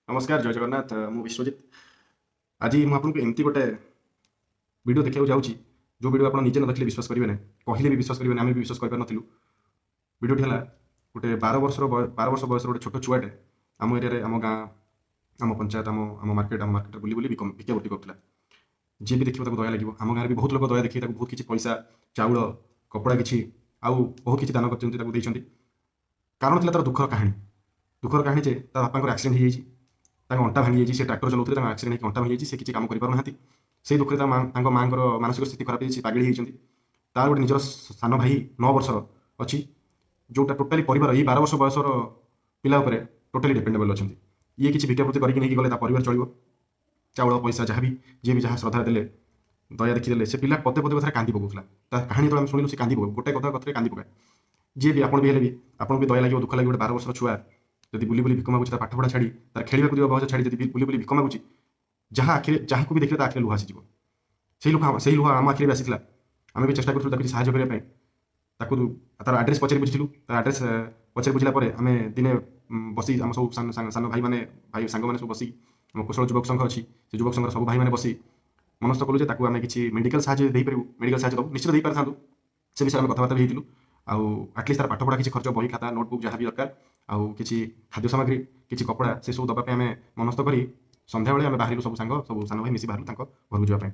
ନମସ୍କାର, ଜୟ ଜଗନ୍ନାଥ। ମୁଁ ବିଶ୍ୱଜିତ। ଆଜି ମୁଁ ଆପଣଙ୍କୁ ଏମିତି ଗୋଟେ ଭିଡ଼ିଓ ଦେଖିବାକୁ ଯାଉଛି, ଯେଉଁ ଭିଡ଼ିଓ ଆପଣ ନିଜେ ନ ଦେଖିଲେ ବିଶ୍ୱାସ କରିବେ ନାହିଁ, କହିଲେ ବି ବିଶ୍ୱାସ କରିବେନି। ଆମେ ବି ବିଶ୍ୱାସ କରିପାରିନଥିଲୁ। ଭିଡ଼ିଓଟି ହେଲା ଗୋଟେ 12 ବର୍ଷ ବୟସର ଗୋଟେ ଛୋଟ ଛୁଆଟେ ଆମ ଏରିଆରେ, ଆମ ଗାଁ, ଆମ ପଞ୍ଚାୟତ, ଆମ ମାର୍କେଟ, ଆମ ମାର୍କେଟରେ ବୁଲି ବୁଲି ଭିକ୍ଷାବୃତ୍ତି କରୁଥିଲା। ଯିଏ ବି ଦେଖିବ ତାକୁ ଦୟା ଲାଗିବ। ଆମ ଗାଁରେ ବି ବହୁତ ଲୋକ ଦୟା ଦେଖି ତାକୁ ବହୁତ କିଛି ପଇସା, ଚାଉଳ, କପଡ଼ା କିଛି ଆଉ ବହୁତ କିଛି ଦାନ କରିଛନ୍ତି, ତାକୁ ଦେଇଛନ୍ତି। କାରଣ ଥିଲା ତାର ଦୁଃଖର କାହାଣୀ। ଦୁଃଖର କାହାଣୀ ଯେ ତା ବାପାଙ୍କର ଆକ୍ସିଡେଣ୍ଟ ହେଇଯାଇଛି, ତାଙ୍କ ଅଣ୍ଟା ଭାଙ୍ଗି ଯାଇଛି। ସେ ଟ୍ରାକ୍ଟର ଚଲାଉଥିଲେ, ତାଙ୍କ ଆକ୍ସିଡେଣ୍ଟ ହେଇକି ଅଣ୍ଟା ଭାଙ୍ଗି ଯାଇଛି। ସେ କିଛି କାମ କରିପାରୁନାହାନ୍ତି। ସେଇ ଦୁଃଖରେ ତା ମା, ତାଙ୍କ ମାଆଙ୍କର ମାନସିକ ସ୍ଥିତି ଖରାପ ହେଇଯାଇଛି, ପାଗଳି ହେଇଯାଇଛନ୍ତି। ତାର ଗୋଟେ ନିଜର ସାନ ଭାଇ 9 ବର୍ଷର ଅଛି, ଯେଉଁଟା ଟୋଟାଲି ପରିବାର ଏଇ 12 ବର୍ଷ ବୟସର ପିଲା ଉପରେ ଟୋଟାଲି ଡିପେଣ୍ଡେବଲ୍ ଅଛନ୍ତି। ଇଏ କିଛି ଭିକ୍ଷାବୃତ୍ତି କରିକି ନେଇକି ଗଲେ ତା ପରିବାର ଚଳିବ। ଚାଉଳ, ପଇସା, ଯାହା ବି ଯିଏ ବି ଯାହା ଶ୍ରଦ୍ଧା ଦେଲେ, ଦୟା ଦେଖିଦେଲେ। ସେ ପିଲା ପଦେ ପଦେ କଥାରେ କାନ୍ଦି ପକାଉଥିଲା। ତା କାହାଣୀ ଯେତେବେଳେ ଆମେ ଶୁଣିଲୁ, ସେ କାନ୍ଦି ପକାଉ, ଗୋଟେ କଥା କଥାରେ କାନ୍ଦି ପକାଏ। ଯିଏ ବି ଆପଣ ବି ହେଲେ ବି ଆପଣଙ୍କୁ ବି ଦୟା ଲାଗିବ, ଦୁଃଖ ଲାଗିବ। ଗୋଟେ 12 ବର୍ଷର ଛୁଆ ଯଦି ବୁଲି ବୁଲି ଭିକ ମାଗୁଛି, ତା ପାଠପଢ଼ା ଛାଡ଼ି, ତାର ଖେଳିବାକୁ ଯିବା ବୟସ ଛାଡ଼ି ଯଦି ବୁଲି ବୁଲି ଭିକ ମାଗୁଛି, ଯାହା ଆଖିରେ, ଯାହାକୁ ବି ଦେଖିଲେ ତା ଆଖିରେ ଲୁହ ଆସିଯିବ। ସେଇ ଲୁହ, ସେଇ ଲୁହ ଆମ ଆଖିରେ ବି ଆସିଥିଲା। ଆମେ ବି ଚେଷ୍ଟା କରୁଥିଲୁ ତାକୁ କିଛି ସାହାଯ୍ୟ କରିବା ପାଇଁ। ତାକୁ ତାର ଆଡ୍ରେସ୍ ପଚାରି ବୁଝିଥିଲୁ। ତାର ଆଡ୍ରେସ୍ ପଚାରି ବୁଝିଲା ପରେ ଆମେ ଦିନେ ବସି ଆମ ସବୁ ସାନ ସାନ ସାନ ଭାଇମାନେ, ଭାଇ ସାଙ୍ଗମାନେ ସବୁ ବସି, ଆମ କୋଶଳ ଯୁବକ ସଂଘ ଅଛି, ସେ ଯୁବକ ସଂଘର ସବୁ ଭାଇମାନେ ବସି ମନସ୍ଥ କଲୁ ଯେ ତାକୁ ଆମେ କିଛି ମେଡ଼ିକାଲ ସାହାଯ୍ୟ ଦେଇପାରିବୁ, ମେଡ଼ିକାଲ ସାହାଯ୍ୟ ଦେବୁ, ନିଶ୍ଚିତ ଦେଇପାରିଥାନ୍ତୁ। ସେ ବିଷୟରେ ଆମେ କଥାବାର୍ତ୍ତା ବି ହେଇଥିଲୁ। ଆଉ ଆଟଲିଷ୍ଟ ତାର ପାଠପଢ଼ା କିଛି ଖର୍ଚ୍ଚ, ବହି, ଖାତା, ନୋଟବୁକ୍ ଯାହା ବି ଦରକାର, ଆଉ କିଛି ଖାଦ୍ୟ ସାମଗ୍ରୀ, କିଛି କପଡ଼ା, ସେସବୁ ଦେବା ପାଇଁ ଆମେ ମନସ୍ଥ କରି ସନ୍ଧ୍ୟାବେଳେ ଆମେ ବାହାରିଲୁ। ସବୁ ସାଙ୍ଗ, ସବୁ ସାନ ଭାଇ ମିଶି ବାହାରିଲୁ ତାଙ୍କ ଘରକୁ ଯିବା ପାଇଁ।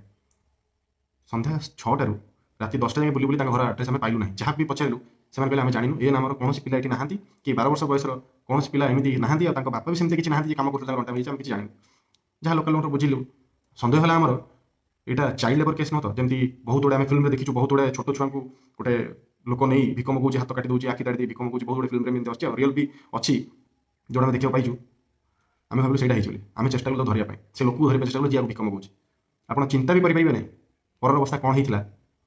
ସନ୍ଧ୍ୟା 6ଟାରୁ ରାତି 10ଟା ଯାଏଁ ବୁଲି ବୁଲି ତାଙ୍କ ଘର ଆଡ୍ରେସ୍ ଆମେ ପାଇଲୁ ନାହିଁ। ଯାହା ବି ପଚାରିଲୁ, ସେମାନେ କହିଲେ ଆମେ ଜାଣିନୁ, ଏ ନାମର କୌଣସି ପିଲା ଏଠି ନାହାନ୍ତି କି 12 ବର୍ଷ ବୟସର କୌଣସି ପିଲା ଏମିତି ନାହାନ୍ତି। ଆଉ ତାଙ୍କ ବାପା ବି ସେମିତି କିଛି ନାହାନ୍ତି ଯେ କାମ କରୁଥିଲେ, ତାଙ୍କ ଅଣ୍ଟା ହେଇଛି, ଆମେ କିଛି ଜାଣିନୁ। ଯାହା ଲୋକାଲ ଲୋକଠୁ ବୁଝିଲୁ, ସନ୍ଦେହ ହେଲା ଆମର, ଏଇଟା ଚାଇଲ୍ଡ ଲେବର କେସ୍ ନୁହଁ ତ? ଯେମିତି ବହୁତ ଗୁଡ଼େ ଆମେ ଫିଲ୍ମରେ ଦେଖିଛୁ, ବହୁତ ଗୁଡ଼େ ଛୋଟ ଛୁଆଙ୍କୁ ଗୋଟେ ଲୋକ ନେଇ ଭିକ ମଗଉଛି, ହାତ କାଟି ଦେଉଛି, ଆଖି ତାଡ଼ି ଦେଇ ଭିକ ମଗଉଛି। ବହୁତ ଗୁଡ଼େ ଫିଲ୍ମରେ ଏମିତି ଆସୁଛି ଆଉ ରିଅଲ୍ ବି ଅଛି, ଯେଉଁଟା ଆମେ ଦେଖିବାକୁ ପାଇଛୁ। ଆମେ ଭାବିଲୁ ସେଇଟା ହେଇଛି ବୋଲି। ଆମେ ଚେଷ୍ଟା କଲୁ ତାକୁ ଧରିବା ପାଇଁ, ସେ ଲୋକକୁ ଧରିବା ପାଇଁ ଚେଷ୍ଟା କଲୁ ଯିଏ ଭିକ ମଗଉଛି। ଆପଣ ଚିନ୍ତା ବି କରିପାରିବେ ନାହିଁ ପରର ଅବସ୍ଥା କ'ଣ ହେଇଥିଲା।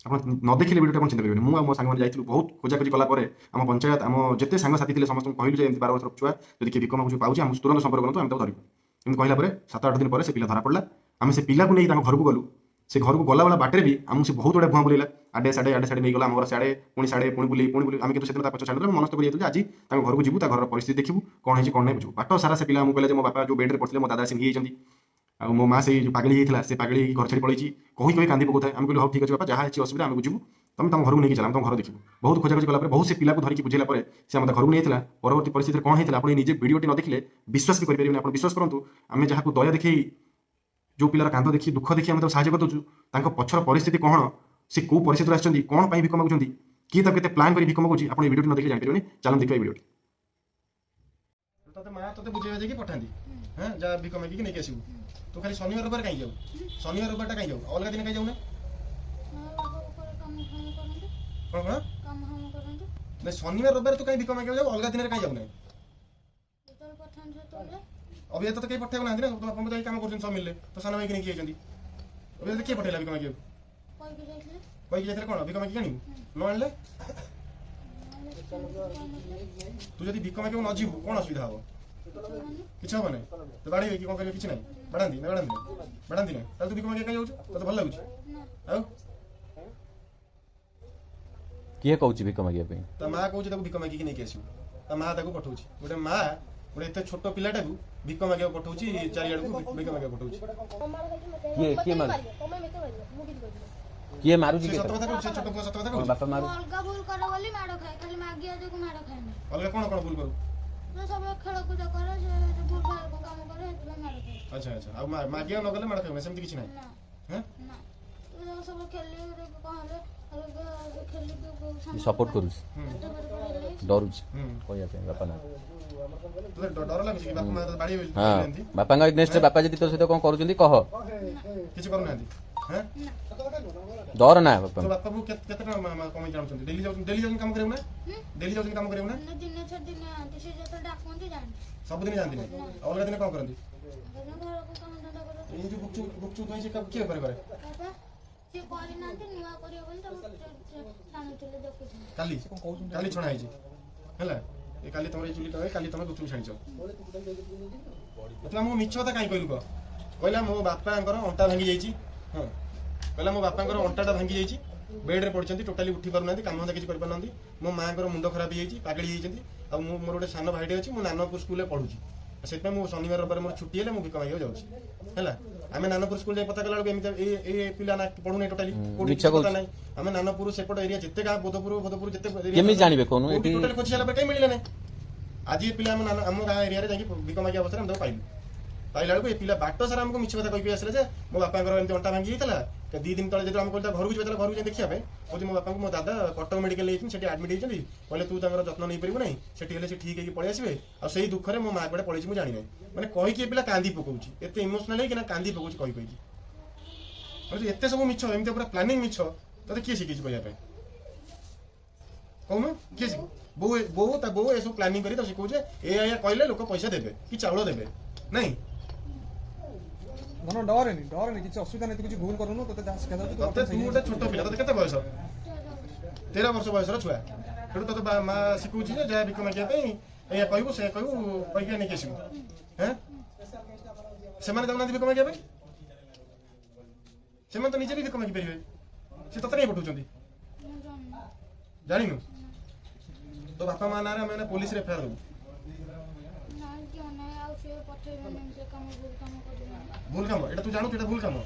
ଆପଣ ନ ଦେଖିଲେ ଭିଡ଼ିଓଟା ଆପଣ ଚିନ୍ତା କରିବେନି। ମୁଁ ଆଉ ମୋ ସାଙ୍ଗମାନେ ଯାଇଥିଲୁ। ବହୁତ ଖୋଜାଖୋଜି କଲା ପରେ ଆମ ପଞ୍ଚାୟତ, ଆମ ଯେତେ ସାଙ୍ଗସାଥି ଥିଲେ, ସମସ୍ତଙ୍କୁ କହିଲୁ ଯେ ଏମିତି 12 ବର୍ଷର ଛୁଆ ଯଦି କିଏ ଭିକ ମାଗୁଛି ପାଉଛି, ଆମକୁ ତୁରନ୍ତ ସମ୍ପର୍କ କରନ୍ତୁ, ଆମେ ତାକୁ ଧରିବୁ। ଏମିତି କହିଲା ପରେ 7-8 ଦିନ ପରେ ସେ ପିଲା ଧରା ପଡ଼ିଲା। ଆମେ ସେ ପିଲାକୁ ନେଇ ତାଙ୍କ ଘରକୁ ଗଲୁ। ସେ ଘରକୁ ଗଲାବେଳ ବାଟରେ ବି ଆମକୁ ସେ ବହୁତ ଗୁଡ଼େ ଭୁଆଁ ବୁଲେଇଲା। ଆଡ଼େ ସାଡ଼େ, ଆଡ଼େ ସାଡ଼େ ନେଇଗଲା ଆମ ଘର ସିଆଡ଼େ, ପୁଣି ସାଡ଼େ, ପୁଣି ବୁଲେଇ, ପୁଣି ବୁଲେଇ। ଆମେ କିନ୍ତୁ ସେଦିନ ତା ପଛ ଛାଡ଼ିଦେଲୁ। ଆମେ ମନସ୍ଥ କରି ଯାଇଥିଲୁ ଯେ ଆଜି ତାଙ୍କ ଘରକୁ ଯିବୁ, ତା ଘରର ପରିସ୍ଥିତି ଦେଖିବୁ, କ'ଣ ହେଇଛି କ'ଣ ନାହିଁ ବୁଝିବୁ। ବାଟ ସାରା ସେ ପିଲା ଆମକୁ କହିଲା ଯେ ମୋ ବାପା ଯେଉଁ ବେଡ଼ରେ ପଡ଼ିଥିଲେ, ମୋ ଦାଦା ଆସି ନେଇଯାଇଛନ୍ତି, ଆଉ ମୋ ମା ସେଇ ଯେଉଁ ପାଗଳି ହେଇଥିଲା, ସେ ପାଗଳି ହେଇକି ଘର ଛାଡ଼ି ପଳେଇଛି। କହି କହି କାନ୍ଦି ପକଉଥାଏ। ଆମେ କହିଲୁ, ହଉ ଠିକ୍ ଅଛି ବାପା, ଯାହା ହେଇଛି ଅସୁବିଧା ଆମେ ବୁଝିବୁ, ତମେ ତମ ଘରକୁ ନେଇକି ଚାଲ, ଆମେ ତମ ଘର ଦେଖିବୁ। ବହୁତ ଖୋଜାଖୋଜି କଲା ପରେ, ବହୁତ ସେ ପିଲାକୁ ଧରିକି ବୁଝେଇଲା ପରେ ସେ ଆମ ଘରକୁ ନେଇଥିଲା। ପରବର୍ତ୍ତୀ ପରିସ୍ଥିତିରେ କ'ଣ ହେଇଥିଲା, ଆପଣ ନିଜେ ଭିଡ଼ିଓଟି ନ ଦେଖିଲେ ବିଶ୍ୱାସ ବି କରିପାରିବେନି। ଆପଣ ବିଶ୍ୱାସ କରନ୍ତୁ, ଆମେ ଯାହାକୁ ଦୟା ଦେଖେଇ, ଯେଉଁ ପିଲାର କାନ୍ଦ ଦେଖି, ଦୁଃଖ ଦେଖି ଆମେ ତାକୁ ସାହାଯ୍ୟ କରିଦେଉଛୁ, ତାଙ୍କ ପଛର ପରିସ୍ଥିତି କ'ଣ, ସେ କେଉଁ ପରିସ୍ଥିତିରେ ଆସିଛନ୍ତି, କ'ଣ ପାଇଁ ଭିକ ମାଗୁଛନ୍ତି, କିଏ ତାକୁ କେତେ ପ୍ଲାନ୍ କରି ଭିକ ମାଗୁଛି, ଆପଣ ଏ ଭିଡ଼ିଓଟି ନ ଦେଖିଲେ ଜାଣିପାରିବେନି। ଚାଲନ୍ତୁ ଦେଖିବା ଏଇ ଭିଡ଼ିଓଟି। ତତେ ମା ତତେ ବୁଝେଇ ବାଝେଇକି ପଠାନ୍ତି, ହଁ, ଯା ଭିକ ମାଗିକି ନେଇକି ଆସିବୁ। ତୁ ଖାଲି ଶନିବାର ରବିବାର କାହିଁ ଯାଉ? ଶନିବାର ରବିବାରଟା କାହିଁ ଯାଉ? ଅଲଗା ଦିନ କାହିଁ ଯାଉନା? କାମ ଫାମ କରନ୍ତି। କ'ଣ କ'ଣ? କାମ ଫାମ କରନ୍ତି। ନାଇଁ, ଶନିବାର ରବିବାର ତୁ କାହିଁ ଭିକ ମାଗିବାକୁ ଯାଉ? ଅଲଗା ଦିନରେ କାହିଁ ଯାଉନା? ଯେତେବେଳେ ପଠାନ୍ତି ସେତେବେଳେ। ଅବିକା ତତେ କେହି ପଠେଇବାକୁ ନାହାନ୍ତି ନା? ତୋ ବାପା ଯାଇକି କାମ କରୁଛନ୍ତି ସମିଲରେ, ତୋ ସାନ ଭାଇକି ନେଇକି ଯାଇଛନ୍ତି। ଅବିକା ତତେ କିଏ ପଠେଇଲା ଭିକ ମାଗିବାକୁ? କହିକି ଯାଇଥିଲେ। କହିକି ଯାଇଥିଲେ କ'ଣ ଭିକ ମାଗିକି ଆଣିବୁ? ନ ଆଣିଲେ? ତୁ ଯଦି ଭିକ ମାଗିବାକୁ ନ ଯିବୁ, କ'ଣ ଅସୁବିଧା ହବ? କିଛି ହବ ନାହିଁ? ତ ବାଡ଼େଇବେ କି କ'ଣ କରିବେ? କିଛି ନାହିଁ? ବାଡ଼ାନ୍ତି ନା ବାଡ଼ାନ୍ତି ନା? ବାଡ଼ାନ୍ତି ନା? ତାହେଲେ ତୁ ଭିକ ମାଗିବାକୁ କାହିଁ ଯାଉଛୁ? ତତେ ଭଲ ଲାଗୁଛି? ନା। ଆଉ କିଏ କହୁଛି ଭିକ ମାଗିବା ପାଇଁ? ତା ମା କହୁଛି ତାକୁ ଭିକ ମାଗିକି ନେଇକି ଆସିବୁ। ତା ମା ତାକୁ ପଠଉଛି। ଗୋଟେ ମା ଗୋଟେ ଏତେ ଛୋଟ ପିଲାଟାକୁ ଭିକ ମାଗିବାକୁ ପଠଉଛି, ଚାରିଆଡ଼କୁ ଭିକ ମାଗିବାକୁ ପଠଉଛି। କିଏ କିଏ ମାରୁଛି? କିଏ ମାରୁଛି? ସେ କିଏ ସତ ତାକୁ? କଥା କହୁଛି? ସେ ଛୋଟ ପୁଅ ସତ କଥା କଣ କହୁଛି? ବାପା ମାରୁ ମୁଁ ଅଲଗା ଭୁଲ କରେ ବୋଲି ମାଡ଼ ଖାଏ, ଖାଲି ମାଗିବା ଯୋଗୁଁ ମାଡ଼ ଖାଏନି। ଅଲଗା କ'ଣ କ'ଣ ଭୁଲ କରୁ? ସେ ସବୁବେଳେ ଖେଳକୁଦ କରେ, ସେ ଭୁଲ ଭାଲ କାମ କରେ, ସେଥିପାଇଁ ମାଡ଼ ଖାଏ। ଆଚ୍ଛା, ଆଉ ମାଗିବାକୁ ନ ଗଲେ ମାଡ଼ ଖାଇବ ନା? ସେମିତି କିଛି ନାହିଁ? ନା। ହଁ। ନା, ସବୁ ଖେଳି କଣ ହେଲେ ଖେଳିକି ସପୋର୍ଟ କରୁଛି? ଡରୁଛି କହିବା ପାଇଁ ବାପା ନା? ତୋତେ ଡର ଲାଗୁଛି କି ବାପା ମା ତତେ ବାଡ଼େଇବେ ଏମିତି? ବାପାଙ୍କ ଏଗନେଷ୍ଟରେ ବାପା ଯଦି ତୋ ସହିତ କଣ କରୁଛନ୍ତି କହ। କିଛି କରୁନାହାନ୍ତି? ହଁ। ଡର ନା ବାପା? ତୋ ବାପା ବୋଉ କେତେ କେତେ ଟଙ୍କା କମେଇକି ଆଣୁଛନ୍ତି? ଡେଲି ଯାଉଛନ୍ତି, ଡେଲି ଯାଉଛନ୍ତି କାମ କରିବାକୁ ନା? ଡେଲି ଯାଉଛନ୍ତି କାମ କରିବାକୁ ନା? ଦିନେ ଛାଡ଼ି ଦିନେ ଯାଆନ୍ତି, ସେ ଯେତେବେଳେ ଡାକନ୍ତି ଯାଆନ୍ତି। ସବୁଦିନ ଯାଆନ୍ତି ନାହିଁ? ଆଉ ଅଲଗା ଦିନ କ'ଣ କରନ୍ତି? ଦିନ ଘରକୁ କାମ ଧନ୍ଦା କରନ୍ତି। ଏଇ ଯୋଉ ଗୁପଚୁପ, ଗୁପଚୁପ ଦହି ସେ କିଏ ବେପାର କରେ? ବାପା। ସିଏ କରିନାହାନ୍ତି, ନୂଆ କରିବେ ବୋଲି ତାକୁ ଛାଣୁଥିଲେ, ଦେଖୁଥିଲେ। କାଲି କାଲି ଛଣା ହେଇଛି ହେଲା। ଏ କାଲି ତମର ଏଇ ଚୁଲିଟା, କାଲି ତମେ ଗୁପଚୁପ ଛାଣିଛ। ତୁ ଆମକୁ ମିଛ କଥା କାହିଁ କହିଲୁ କହ? କହିଲା ମୋ ବାପାଙ୍କର ଅଣ୍ଟା ଭାଙ୍ଗି ଯାଇଛି। ହଁ, କହିଲା ମୋ ବାପାଙ୍କର ଅଣ୍ଟାଟା ଭାଙ୍ଗି ଯାଇଛି, ବେଡ୍ରେ ପଡ଼ିଛନ୍ତି, ଟୋଟାଲି ଉଠି ପାରୁନାହାନ୍ତି, କାମ ଧନ୍ଦା କିଛି କରିପାରୁନାହାନ୍ତି। ମୋ ମାଆଙ୍କର ମୁଣ୍ଡ ଖରାପ ହେଇଯାଇଛି, ପାଗଳି ହେଇଯାଇଛନ୍ତି। ଆଉ ମୁଁ ମୋର ଗୋଟେ ସାନ ଭାଇଟେ ଅଛି, ମୁଁ ନାନକପୁର ସ୍କୁଲରେ ପଢୁଛି। ସେଥିପାଇଁ ମୁଁ ଶନିବାର ରବିବାର ମୋର ଛୁଟି ହେଲେ ମୁଁ ଭିକ ମାଗିବାକୁ ଯାଉଛି। ହେଲା, ଆମେ ନାନପୁର ସ୍କୁଲ ଯାଇ ପତା କଲା ବେଳକୁ ଏମିତି ଏ ପିଲା ନା ପଢୁନି ଟୋଟାଲି, କୋଉଠି ମିଛ କିଛି ପତା କହୁଛି। ନାହିଁ। ଆମେ ନାନପୁର ସେପଟ ଏରିଆ ଯେତେ ଗାଁ, ବୋଧପୁର ବୋଧପୁର ଯେତେ area, କେମିତି ଜାଣିବେ କହୁନୁ? କୋଉଠି ଏଠି ଟୋଟାଲି ଖୋଜି ସାରିଲା ପରେ କାହିଁ ମିଳିଲା ନାହିଁ। ଆଜି ଏ ପିଲା ଆମ ଗାଁ ଏରିଆରେ ଯାଇକି ଭିକ ମାଗିବା ଅବସ୍ଥାରେ ଆମେ ତାକୁ ପାଇଲୁ। ପାଇଲା ବେଳକୁ ଏ ପିଲା ବାଟ ସାରା ଆମକୁ ମିଛ କଥା କହିକି ଆସିଲେ ଯେ ମୋ ବାପାଙ୍କର ଏମିତି ଅଣ୍ଟା ଭାଙ୍ଗି ଯାଇଥିଲା 2 ଦିନ ତଳେ। ଯେତେବେଳେ ଆମେ କହିଲୁ ତା ଘରକୁ ଯିବା, ଯେତେବେଳେ ଘରକୁ ଯାଇ ଦେଖିବା ପାଇଁ, କହୁଛି ମୋ ବାପାଙ୍କୁ ମୋ ଦାଦା କଟକ ମେଡିକାଲ ନେଇଯାଇଛନ୍ତି, ସେଠି ଆଡମିଟ୍ ହେଇଛନ୍ତି। କହିଲେ ତୁ ତାଙ୍କର ଯତ୍ନ ନେଇପାରିବୁ ନାହିଁ, ସେଠି ହେଲେ ସେ ଠିକ ହେଇକି ପଳେଇ ଆସିବେ, ଆଉ ସେଇ ଦୁଃଖରେ ମୋ ମା କୁଆଡ଼େ ପଳେଇଛି ମୁଁ ଜାଣିନାହିଁ। ମାନେ କହିକି ଏ ପିଲା କାନ୍ଦି ପକଉଛି, ଏତେ ଇମୋସନାଲ ହେଇକି ନା କାନ୍ଦି ପକଉଛି କହି କହିକି। କହୁଛି ଏତେ ସବୁ ମିଛ, ଏମିତି ପୁରା ପ୍ଲାନିଂ ମିଛ। ତତେ କିଏ ଶିଖେଇଛି କହିବା ପାଇଁ କହୁନୁ? କିଏ ଶିଖ ବୋଉ, ବୋଉ ତା ବୋଉ ଏସବୁ ପ୍ଲାନିଂ କରି ତାକୁ ଶିଖଉଛି, ଏଇଆ ଏଇଆ କହିଲେ ଲୋକ ପଇସା ଦେବେ କି ଚାଉଳ ଦେବେ ନାଇଁ। ଧନ, ଡରେନି, ଡରେନି, କିଛି ଅସୁବିଧା ନାହିଁ। ତୁ କିଛି ଭୁଲ କରୁନୁ, ତୋତେ ଯାହା ଶିଖା ଯାଉଛି। ତତେ, ତୁ ଗୋଟେ ଛୋଟ ପିଲା, ତତେ କେତେ ବୟସ? 13 ବର୍ଷ। 13 ବର୍ଷ ବୟସର ଛୁଆ, ସେଠୁ ତତେ ମା ଶିଖଉଛି ଯେ ଯାହା ଭିକ ମାଗିବା ପାଇଁ ଏଇଆ କହିବୁ, ସେଇଆ କହିବୁ, କହିକି ନେଇକି ଆସିବୁ। ହେଁ, ସେମାନେ ଯାଉନାହାନ୍ତି ଭିକ ମାଗିବା ପାଇଁ? ସେମାନେ ତ ନିଜେ ବି ଭିକ ମାଗି ପାରିବେ, ସେ ତତେ କାହିଁ ପଠଉଛନ୍ତି? ମୁଁ ଜାଣିନି। ଜାଣିନୁ? ତୋ ବାପା ମା ନାଁରେ ଆମେ ପୋଲିସରେ ଏଫଆଇଆର ଦେବୁ। ନାଇଁ, ଦିଅ ନାହିଁ, ଆଉ ସେ ପଠେଇବେନି ଏମିତି କାମ, ଭୁଲ କାମ କରିବେନି। ଭୁଲ କାମ ଏଇଟା, ତୁ ଜାଣୁଛୁ ଏଇଟା ଭୁଲ କାମ?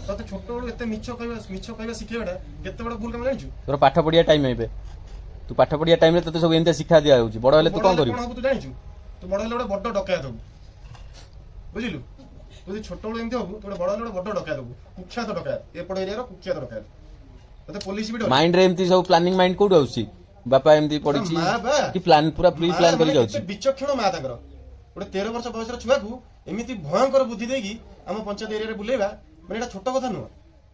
ତତେ ଛୋଟବେଳୁ ଏତେ ମିଛ କହିବା ଶିଖେଇବାଟା କେତେ ବଡ ଭୁଲ କାମ ଜାଣିଛୁ? ତୋର ପାଠ ପଢିବା ଟାଇମ୍ ଏବେ, ତୁ ପାଠ ପଢିବା ଟାଇମ୍ରେ ତୋତେ ସବୁ ଏମିତିଆ ଶିକ୍ଷା ଦିଆଯାଉଛି, ବଡ ହେଲେ ତୁ ବଡ କଣ ହେଲେ କରିବୁ? କଣ ହବୁ ତୁ ଜାଣିଛୁ? ତୁ ବଡ ହେଲେ ଗୋଟେ ବଡ ଡକାୟତ ହବୁ, ବୁଝିଲୁ? ତୁ ଯଦି ଛୋଟବେଳୁ ଏମିତି ହବୁ, ତୁ ଗୋଟେ ବଡ ହେଲେ ଗୋଟେ ବଡ ଡକାୟତ ହବୁ, କୁଖ୍ୟାତ ଡକାୟତ, ଏପଟ ଏରିଆର କୁଖ୍ୟାତ ଡକାୟତ। ତତେ ପୋଲିସ ବି ଡରେ। ମାଇଣ୍ଡରେ ଏମିତି ସବୁ ପ୍ଲାନିଂ ମାଇଣ୍ଡ କୋଉଠୁ ଆସୁଛି? ବାପା ଏମିତି ପଡିଛି ମା ବା କି ପ୍ଲାନ୍ ପୁରା ପ୍ରି ମା ପ୍ଲାନ୍ କରି ମାନେ ଯାଉଛି। କେତେ ବିଚକ୍ଷଣ ମା ତାଙ୍କର। ଗୋଟେ 13 ବର୍ଷ ବୟସର ଛୁଆକୁ ଏମିତି ଭୟଙ୍କର ବୁଦ୍ଧି ଦେଇକି ଆମ ପଞ୍ଚାୟତ ଏରିଆରେ ବୁଲେଇବା ମାନେ ଏଇଟା ଛୋଟ କଥା ନୁହଁ।